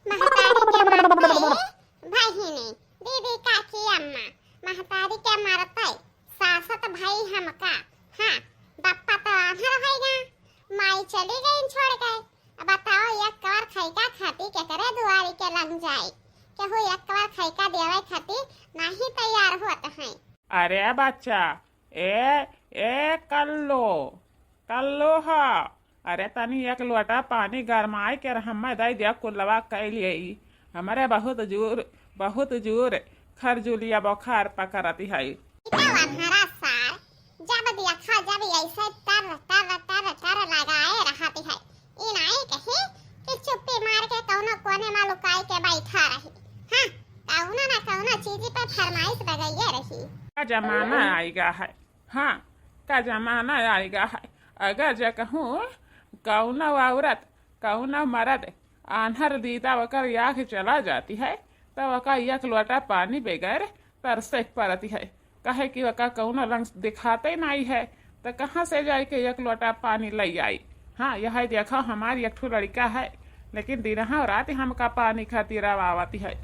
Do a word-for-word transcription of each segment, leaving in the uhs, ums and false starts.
महतारी के मरते, बहिनी, दीदी, काकी, अम्मा, महतारी के मरते सासत भई हमका। हाँ, बप्पा तो आन्हर होइगा, माई चली गई छोड़ के। अब बताओ, एक कवर खइका खाती केकरे दुआरी के लंग जाई? केहू एक कवर खइका देवे खाती नाही तैयार होत हैं। अरे बच्चा, ए, ए कल्लो, कल्लो ह, अरे तनी एक लोटा पानी गरमाई के हम्मे दई दिया, कुल्लवा कई लिए। हमरे बहुत जोर, बहुत जोर खरजुलिया बुखार पकड़ती है। ई तो अन्हरा सार, जब देखा जब ऐसे टर टर टर टर लगाए रहती है। ई नाई कही कि चुप्पी मार के कौनो कोने में लुकाई के बैठा रही। हाँ, कौनो ना कौनो चीज पे फरमाइश लगाइए रही। का जमाना आएगा है, हाँ, का जमाना आएगा है। अगर जे कहूँ कौनो औरत, कौनो मर्द आन्हर दीदा ओकर आँख चला जाती है, तब ओका एक लोटा पानी बगैर तरसे के पड़ती है। काहे कि ओका कौनो रंग दिखाते नाई है, त कहाँ से जाई के एक लोटा पानी लई आई? हाँ, यह देखो, हमार एक ठो लड़िका है, लेकिन दिनहा रात हमका पानी खातिर आवावत है।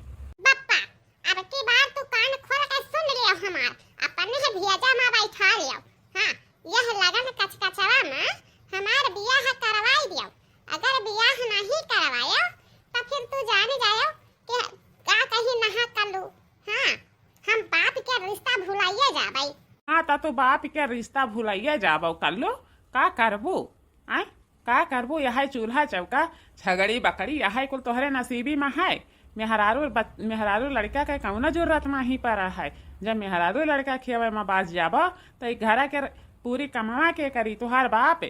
बप्पा, अब की बार तू कान खोल के सुन लियो हमार, अपने भेजा मा बैठा लियो। हाँ, यह लगन कचकचवा मा हमार बियाह करवाई दियो। अगर बियाह नहीं करवायो, तो फिर तू जान जायो कि का कही नहा कल्लू। हाँ, हम बाप के रिश्ता भुलाइए जाबई। हाँ, त तू बाप के रिश्ता भुलाइए जाबो कल्लू। का करबू? आय, का करबू? यहै चूल्हा चौका, छगड़ी बकरी, यहै कुल तोहरे नसीबी मा है। मेहरारू बच-, मेहरारू लड़िका के कौनो जरूरत नाही पड़ा है। जब मेहरारू लड़िका खियावे मा बाज जाबो, त ई घरा के पूरी कमवा के करी? तोहार बाप।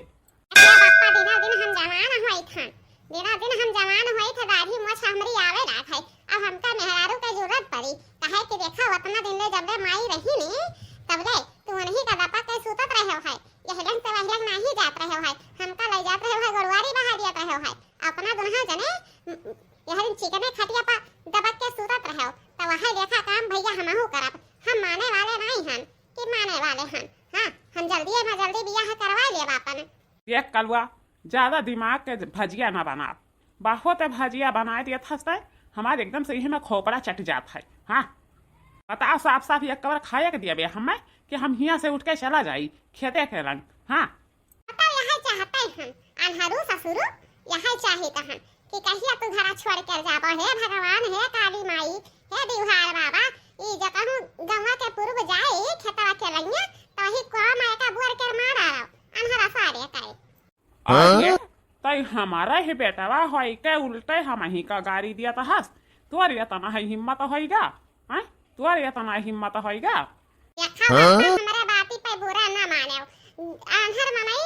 अच्छा बप्पा, दिना दिन हम जवान होइत हन, दिना दिन हम जवान होइत है, दाढ़ी मोछ हमरी आवे लाग है। अब हमका मेहरारू के जरूरत पड़ी, काहे कि देखा, उतना दिन ले जब ले माई रही नी, तब ले तू उन्हीं का दबा के सूतत रहे है, यह लंग से वह लंग नाही जात रहे है, हमका ले जात रहे है, गोड़वारी बहा दियत रहे है, अपना दुल्हा जने यह दिन चिकने खटिया पर दबक के सूतत रहे, तो वह लेखा काम भैया हमहू करब, हम माने वाले नहीं हन कि माने वाले हन। हाँ, हम जल्दी में जल्दी बियाह करवा लेब अपन। देख कलुआ, ज्यादा दिमाग के भजिया ना बनाव। बहुत भजिया बनाए दियत हस तै, हमार एकदम से इहे में खोपड़ा चट जात है। हाँ, बताओ साफ साफ, एक कवर खाए के दिया बे हमें कि हम हियाँ से उठ के चला जाई खेते के रंग। हाँ। बताओ, यह चाहते हैं अनहरू ससुरु, यह चाहित हैं कि कहिया तू घरा छोड़ कर जाबो। हे भगवान, हे काली माई, हे दिवहार बाबा, ई जकहूँ गंवा के पूर्व जाई खेतवा के लइया, तो ही कुआ माय का बुअर के मार आयो, अनहरा सारे करे। अरे, तै हमारा ही बेटवा होई के उल्टे हमही का गारी दियत हस। तोर एतना है हिम्मत होइगा, हैं? तोर एतना हिम्मत होइगा? यखा बापा हमरे बाती पे बुरा ना मानेव। आन्हर मनई,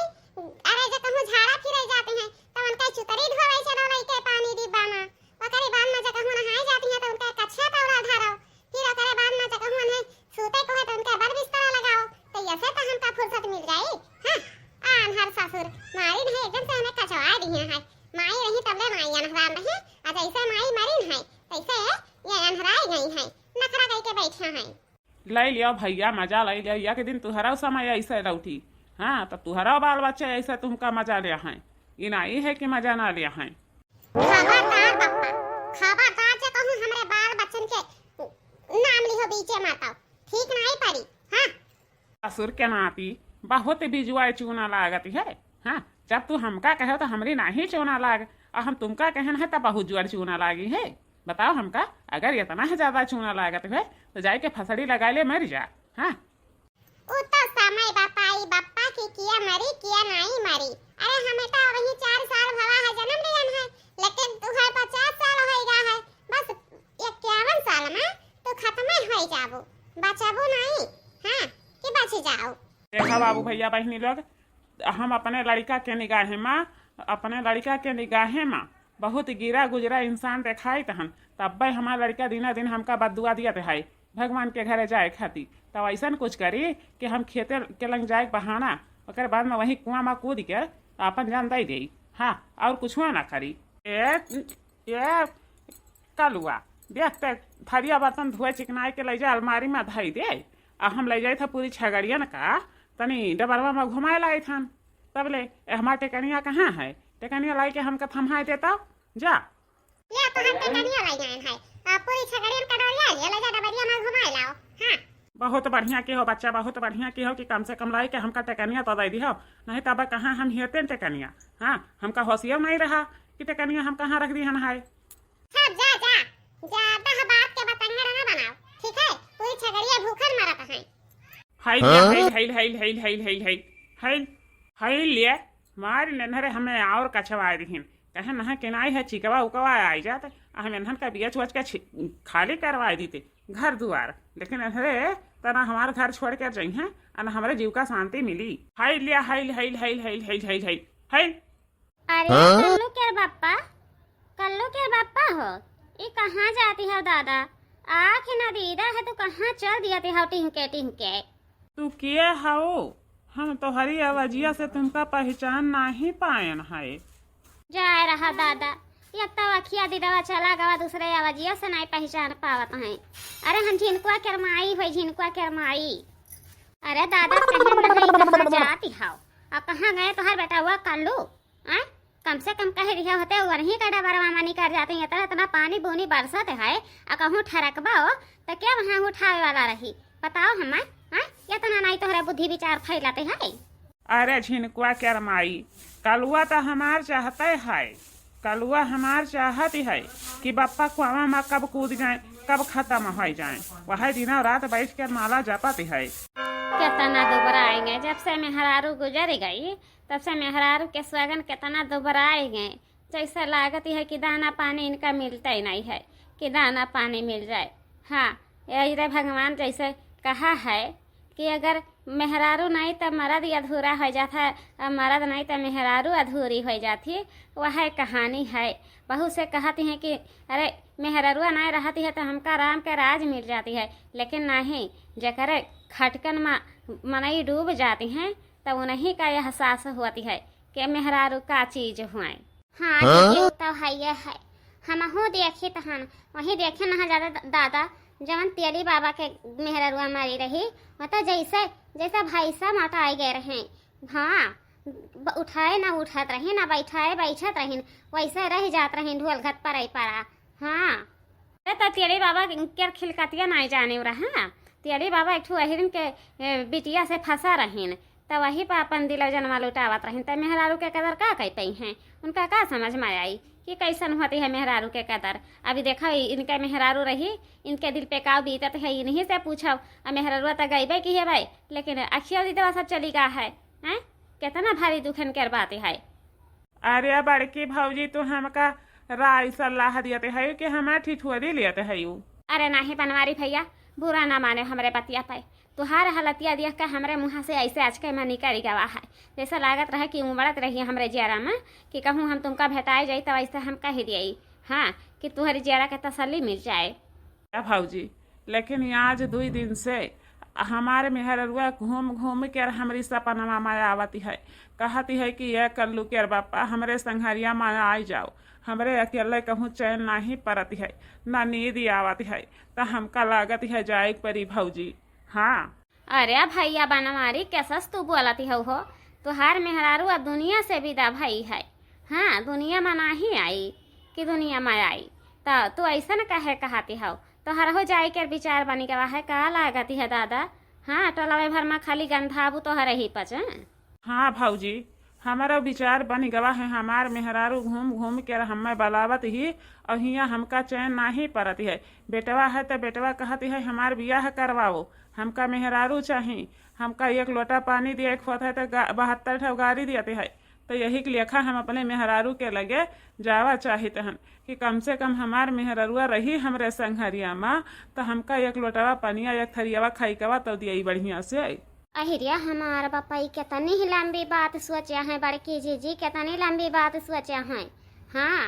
अरे, जे कहूँ झाड़ा फिरे जाती हैं, तो उनका चुतरी धोवे चलो लइके पानी डिब्बा में। ओकरे बाद में जे कहूँ नहाए जाती हैं, तो उनका कच्छा तौरा धरो। फिर ओकरे बाद में जे कहूँ उन्हें सूते को है, तो उनका बड़ बिस्तरा लगाओ। तो ऐसे तो हमका फुर्सत मिल जाई। हाँ, आन्हर ससुर, मारी नहीं, एकदम से हमें कचवा दिए हैं। माई रही तबले माई अनहरान रही, आ जैसे माई मरी है, तैसे ये अनहराई गई हैं, नखरा कई के बैठे हैं। ले लियो भैया, मजा ले लियो, एक दिन तुहरा समय ऐसे लौटी। हाँ, तो तुहरा बाल बच्चा ऐसे तुमका मजा लिया है, ई नाई है कि मजा ना लिया है। खबरदार बप्पा, खबरदार जे कहूँ हमरे बाल बच्चन के नाम लिहो बीचे में, तो ठीक नाई पड़ी। हाँ। ससुर के नाती, बहुत बिजुआ चूना लागत है। हाँ, जब तू हमका कहे तो हमरी नाही चूना लाग, और हम तुमका कहन है तब बहुत जुआर चूना लागी है। बताओ हमका, अगर इतना ही ज्यादा चूना लागत है तो जाए के फसड़ी लगा ले, मर जा। हाँ। उ तो समय बताई बप्पा की किया मरी, किया नाई मरी। अरे हमें तो वही चार साल भवा है जन्म लियन है, लेकिन तुहर पचास साल होइगा है। बस इक्यावन साल में तू खत्मे होई जाबू, बचबू नाई। हाँ, कि बची जाओ। देखा बाबू, भैया, बहिनी लोग, हम अपने लड़िका के निगाहे मा, अपने लड़िका के निगाहे मा बहुत गिरा गुजरा इंसान देखाइत हन, तब्बे हमार लड़िका दिना दिन हमका बद्दुआ दियत है भगवान के घरे जाए खातिर। तब ऐसन कुछ करी कि हम खेते के लंग जाए के बहाना, ओकर बाद में वही कुआं मा कूद के अपन जान दे देई। हाँ, और कुछ ना करी। ए, ए, कलुआ, देख ते थरिया बर्तन धोए चिकनाए के ले जा अलमारी मा धई दे, आ हम ले जाई था पूरी छगड़ियन का तनी डबरवा मा घुमाए लाई थन। तब ले, ए, हमार टेकनिया कहाँ है? टेकनिया लाई के हमका थम्हाए देता, जा। ले तो हम टेकनिया लाओ। हाँ। बहुत बढ़िया की हो बच्चा, बहुत बढ़िया की हो कि कम से कम लाई के हमका टेकनिया तो दे दी हो, नहीं तब कहाँ हम हेते टेकनिया। हाँ, हमका होशियो नहीं रहा कि टेकनिया हम कहाँ रख दी हन है। सब जा, जा, ज्यादा बात के बतंगड़ ना बनाओ, ठीक है? पूरी छगड़िया भूखन मरत हैं। हाय हाँ? हाय, हाय, हाय, हाय, हाय, हाय, हाय, हाय, हाय, ले, मार नन्हरे हमें और कछवा दिहिन। कहे नहा के नाई है चिकवा उकवा आई जात, आ हम एन्हन का बिया चुआच के छि-, खाली करवाई दीते घर दुआर। लेकिन एन्हरे तना हमार घर छोड़ के जइहें, आ न हमरे जीव का शांति मिली। हाय ले, हाय, हाय, हाय, हाय, हाय, हाय, हाय, हाय। अरे हाँ? कल्लू के बप्पा, कल्लू के बप्पा हो, ई कहाँ जाती हो दादा? आँख न दीदा है, तू कहाँ चल दिया ती हो टिहके टिहके? तू के हऊ? हम तोहरी आवाजिया से तुमका पहचान नाही पायन है। जाए रहा दादा, एक तो अखिया दीदवा चला गवा, दूसरे आवाजिया से नहीं पहचान पावत हैं। अरे हम झिनकुआ के माई होई, झिनकुआ के माई। अरे दादा, कहे नहीं कहाँ जाती हऊ, आ कहाँ गए तोहर बेटवा कल्लू? आय, कम से कम कह दिया होते, वरही का डबरवा में निकर जाते। इतना, इतना पानी बूनी बरसत है, आ कहूँ ठरकबा हो, तो क्या वहाँ उठावे वाला रही? बताओ हमें, आय, इतना नहीं तोहरा बुद्धि विचार फैलते है। अरे झिनकुआ के माई, कलुआ तो हमार चाहते है, कलुआ हमार चाहत है कि बप्पा कुआवा में कब कूद जाए, कब खत्म हो जाए। वह दिनों रात बैठ के माला जपत है। कितना दुबराएंगे, जब से मेहरारू गुजर गई, तब से मेहरारू के सुहागन कितना दुबराए गए, जैसे लागत है कि दाना पानी इनका मिलता ही नहीं है, कि दाना पानी मिल जाए। हाँ, यही रे भगवान जैसे कहा है कि अगर मेहरारू नहीं तो मर्द ही अधूरा हो जाता है, और मर्द नहीं तो मेहरारू अधूरी हो जाती है। वह कहानी है। बहुत से कहती हैं कि अरे मेहररुआ नहीं रहती है तो हमका राम के राज मिल जाती है, लेकिन नहीं, जेकरे खटकन में मनई डूब जाती हैं, तब उन्हीं का एहसास होती है कि मेहरारू का चीज हुए। हाँ, हाँ? दीदी, वो तो है, ये है। हमहू देखी तहन, वही देखे नहा ज्यादा द-, दादा, जवन तेली बाबा के मेहररुआ मारी रही, वो तो जैसे, जैसे भैंसा मोटाई गए रहे। हाँ, ब-, उठाए ना उठत रही, ना बैठाए बैठत रही, वैसे रह जात रही ढोल घत पर परा। हाँ। अरे, तो तेरी बाबा के खिलकतिया नाई जाने रहा। तेरी बाबा एक ठो अहिरन के, ए, बिटिया से फंसा रहीन, त वही पर अपन दिलो जनवा लुटावत रहीन। त मेहरारू के कदर का कह पई हैं? उनका का समझ में आई कि कैसन होती है मेहरारू के कदर? अभी देखो, इ-, इनके मेहरारू रही, इनके दिल पे का बीतत है, इन्हीं से पूछो। आ मेहरारू त गईबे की है भाई, लेकिन अखिया दीदवा सब चली गा है, हैं? कितना भारी दुखन के बात है। अरे बड़की भौजी, तू हमका राय सलाह दियत है कि हमार ठिठुअरी लियत है उ। अरे नाही बनवारी भैया, बुरा ना माने हमरे बतिया पे। तुहार हालतिया देख के हमरे मुँह से ऐसे अचके में निकल गवा है, जैसे लागत रहे कि उमड़त रही हमरे जियरा में कि कहूँ हम तुमका भेटाए जाई, तब ऐसे हम कह दिए, हाँ, कि तुहरी जियरा के तसल्ली मिल जाए। ए भौजी, लेकिन आज दुई दिन से हमार मेहररुआ घूम घूम के हमरी सपनवा में आवत है, कहत है कि ए कल्लू के बापा, हमरे संघरिया में आई जाओ, हमरे अकेले कहूँ चैन नाही परत है, ना नींद आवत है, त हमका लागत है जाए के परी भौजी। हाँ। अरे भैया बनवारी, कैसस तू बोलत हऊ हो? तुहार मेहरारू अब दुनिया से विदा भई है। हाँ, दुनिया में नाही आई कि दुनिया में आई, त तू ऐसन कहे कहती हऊ? तोहरहु जाए के विचार बनी गवा है, का लागत है दादा? हाँ, टोलवे भर में खाली गंधाबू तोहरे ही पचे। हाँ भौजी, हमारा विचार बनी गवा है, हमार मेहरारू घूम घूम के हमें बलावत ही, और हियाँ हमका चैन नाही परत है। बेटवा है त बेटवा कहत है हमार बियाह करवाओ, हमका मेहरारू चाही, हमका एक लोटा पानी दिए खोत है त गा-, बहत्तर ठो गारी दियत है। त यही के लेखा हम अपने मेहरारू के लगे जावा चाहित हन कि कम से कम हमार मेहररुआ रही हमरे संघरिया मा, त हमका एक लोटवा पनिया, एक थरियावा खाई कवा तो दियई बढ़िया से। अहिरिया हमार बपई, केतनी ही लंबी बात सोचे हैं बड़की जीजी, केतनी लंबी बात सोचे हैं। हाँ।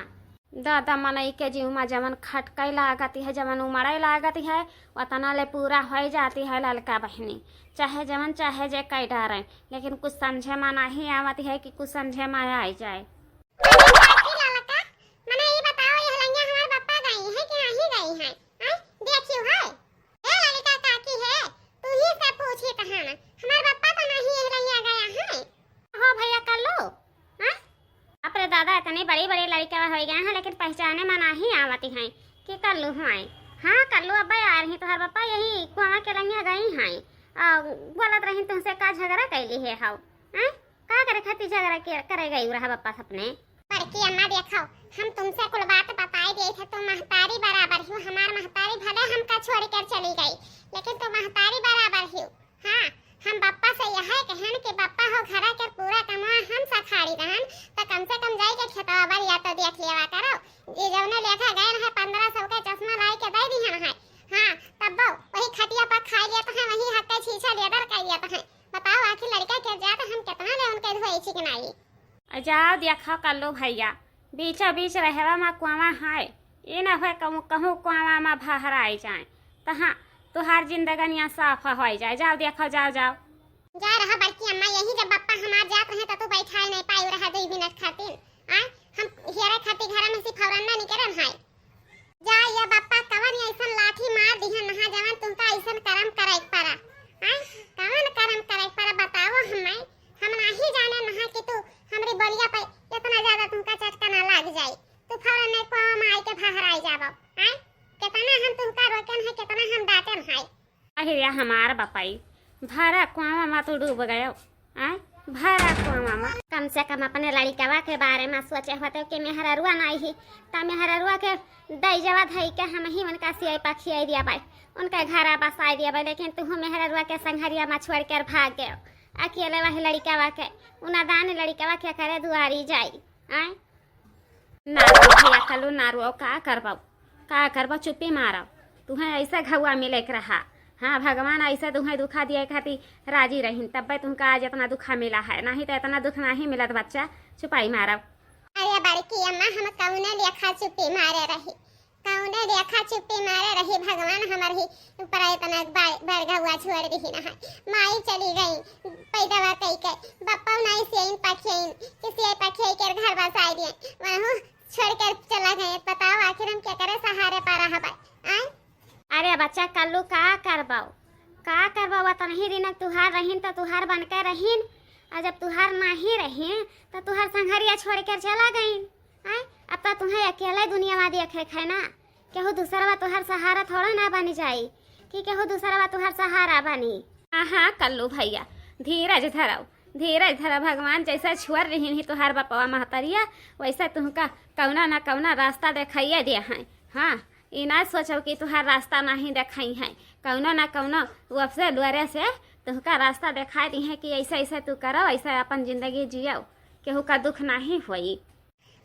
दादा मनई के जीव मा जवन खटकई लागत है, जवन उमड़ई लागत है, वतना ले पूरा होई जाती है ललका बहनी। चाहे जवन चाहे जे कई डारें, लेकिन कुछ समझे मा नाही आवत है कि कुछ समझे मा आई जाए। अरे काकी ललका, मने ई बताओ, ये लंगिया हमार बप्पा गई है कि नाही गई है? आय, देखियो है। ए ललका काकी है, तू ही से पूछी तहन। हमार बप्पा तो नाही ये लंगिया गया है। हो भैया कल्लू, हाँ? बाप रे दादा, इतने बड़े बड़े लड़के हो गए हैं, लेकिन पहचाने मा नाही आवती हैं कि कल्लू हुआए। हाँ कल्लू, अब्बा यार ही तोहर बप्पा यही कुआं के लंगिया गई हैं। आ, बोलत रही तुमसे का झगड़ा कैली है हौ? हैं? का करे खातिर झगड़ा के, करे गई रहा बप्पा सपने? बड़की अम्मा देखो, हम तुमसे कुल बात बताई दिए थे, तुम महतारी बराबर ही हो, हमार महतारी भले हमका छोड़ कर चली गई, लेकिन तुम महतारी बराबर ही हो। हाँ, हम बप्पा से यह कहन कि बप्पा हो घरा के पूरा कमवा हम सखाड़ी रहन, तो कम से कम जाई के खेतवा बरिया तो देख लेवा करो। ये जौने लेखा गए रहे पन्द्रह सौ के चश्मा लाई के दे दिहन है। हाँ, तब वो वही खटिया पर खाई लेत हैं, वही हक के छीछा लेदर कर लेत हैं। बताओ आखिर लड़का के जात हम कितना ले उनके धोई चिकनाई। आ जाओ देखो कल्लू भैया, बीचों बीच रहवा मा कुआवा है, ये न होए कहूँ, कहूँ कुआवा मा भहराई जाए, तो हाँ, तुहार जिंदगनिया साफ होई जाए। जाओ देखो, जाओ, जाओ। जा रहा बड़की अम्मा, यही जब बप्पा हमार जात रहे तो तू बैठाए नहीं पाई रहा दुई मिनट खातिर। आय, हम हेरे खातिर घर में से फौरन ना निकरन है। जा ये बप्पा, कवन ऐसन लाठी मार दिहन नहा जवन तुमका ऐसन करम करे के पड़ा? आय, कवन करम करे के पड़ा बताओ हमें? हम नाही जाने नहा कि तू हमरी बलिया पे इतना ज्यादा तुमका चटकना लाग जाई। तू फौरन नहीं कुआं में आई के फहराई जाबो। आय, कितना हम तुमका रोकन है, कितना हम डांटन है। अहिरिया हमार बपई, भरा कुआं मा तू डूब गयो। आय, भरा कुआं मा। कम से कम अपने लड़िकवा के बारे मा सोचे होते कि मेहररुआ नाई ही, त मेहररुआ के दई जवा धई के हम ही उनका सियाई पखियाई दिया बाई, उनका घरा बसाई दिया बाई, लेकिन तुहू मेहररुआ के संघरिया मा छोड़ कर भाग गयो। अकेले वही लड़िकवा के, उ नादान लड़िकवा के करे दुआरी जाई। आय, नारो भैया कल्लू नारो, का करबो, का करबो, चुप्पी मारो। तुहें ऐसे घउआ मिले के रहा। हाँ, भगवान ऐसे तुहें दुखा दिए खातिर राजी रहीन, तब्बे तुमका आज इतना दुखा मिला है, नहीं तो इतना दुख नहीं मिलत बच्चा। चुपाई मारो। अरे बड़की अम्मा, हम कौने लेखा चुप्पी मारे रही, कौने लेखा चुप्पी मारे रही, भगवान हमर ही ऊपर इतना बड़, बड़ घउआ छोड़ दिहिन है। माई चली गई पैदवा कई के, बप्पा नाई सियाइन पखियाइन, कि सियाई पखियाई के घर बसाई दिए, वहू छोड़ कर चला गए। बताओ आखिर हम केकरे सहारे पा रहबे? आय? अरे बच्चा कल्लू, का करबो, का करबो? वतनही दिन तुहार रहीन त तुहार बन के रहीन, और जब तुहार नाही रहीन त तुहार संघरिया छोड़ कर चला गईन। आय? अब त तुहें अकेले दुनिया मा देखे है ना, केहू दूसरवा तुहार सहारा थोड़ा ना बनी जाई कि केहू दूसरवा तुहार सहारा बनी। हाँ, हाँ, कल्लू भैया, धीरज धरव, धीरज धरव। भगवान जैसा छुअर रहीन ही तुहार बपवा महतरिया, वैसा तुहका कौना ना कौना रास्ता देखाइए दे हैं। हाँ, ई ना सोचव कि तुहार रास्ता नहीं देखाई हैं, कौनो ना कौनो वफसे लोरे से तुहका रास्ता देखाई दी हैं कि ऐसे ऐसे तू करो, ऐसे अपन जिंदगी जियो, केहू का दुख नहीं होई।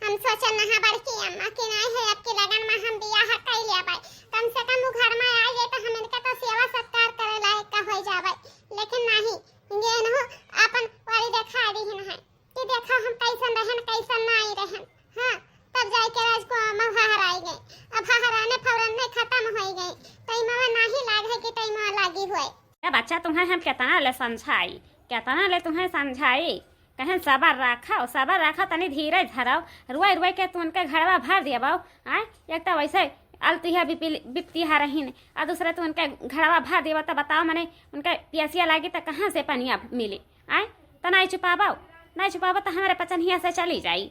हम सोचन नहा बड़की अम्मा कि नाई है, अब की लगन मा हम बियाह कई लेबै, कम से कम उ घर मा आ जाए तो हम इनके तो सेवा सत्कार करे लायक का हो जाबै। लेकिन नहीं, ये नहु अपन वाली देखा रही है कि देखो हम कैसन रहन, कैसन नाई रहन। हाँ, तब जाए के राज को अम्मा हहराई गए। अब हहराने फौरन में खत्म हो गए, टाइमवा नहीं लाग है कि टाइमवा लागी हुए। ए बच्चा, तुम्हें हम कितना ले समझाई, कितना ले तुम्हें समझाई, कहें सबर रखो, सबर रखो, तनी धीरज धरो, रुआई रुआई के तू उनके घड़वा भर देबो। आय, एक तो वैसे अलतिहा बिपिल-, बिपतिहा रहीन, और दूसरे तू उनके घड़वा भर देबो, तो बताओ मने उनके पियसिया लागी तो कहाँ से पनिया मिली? आय, तो नहीं छुपाबो, नहीं छुपाबो तो हमारे पचन हिया से चली जाई।